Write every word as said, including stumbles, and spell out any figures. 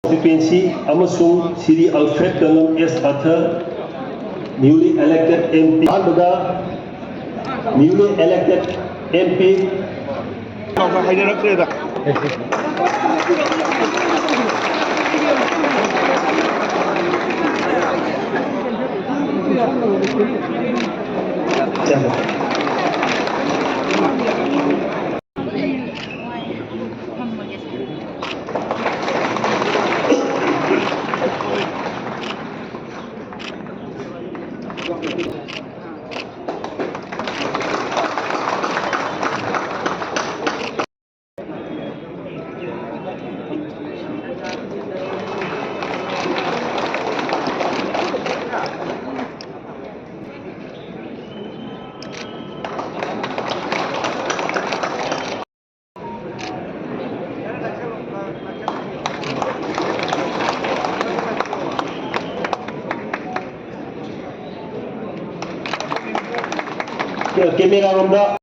Constituency ꯑꯃꯁꯨꯡ Shri Alfred Kanngam S Arthur, newly elected M P꯫ ꯑꯍꯥꯟꯕꯗ newly elected M P ꯍꯥꯏꯅꯔꯛꯇ꯭ꯔꯦꯗ꯫ Camera ꯔꯣꯝꯗ꯫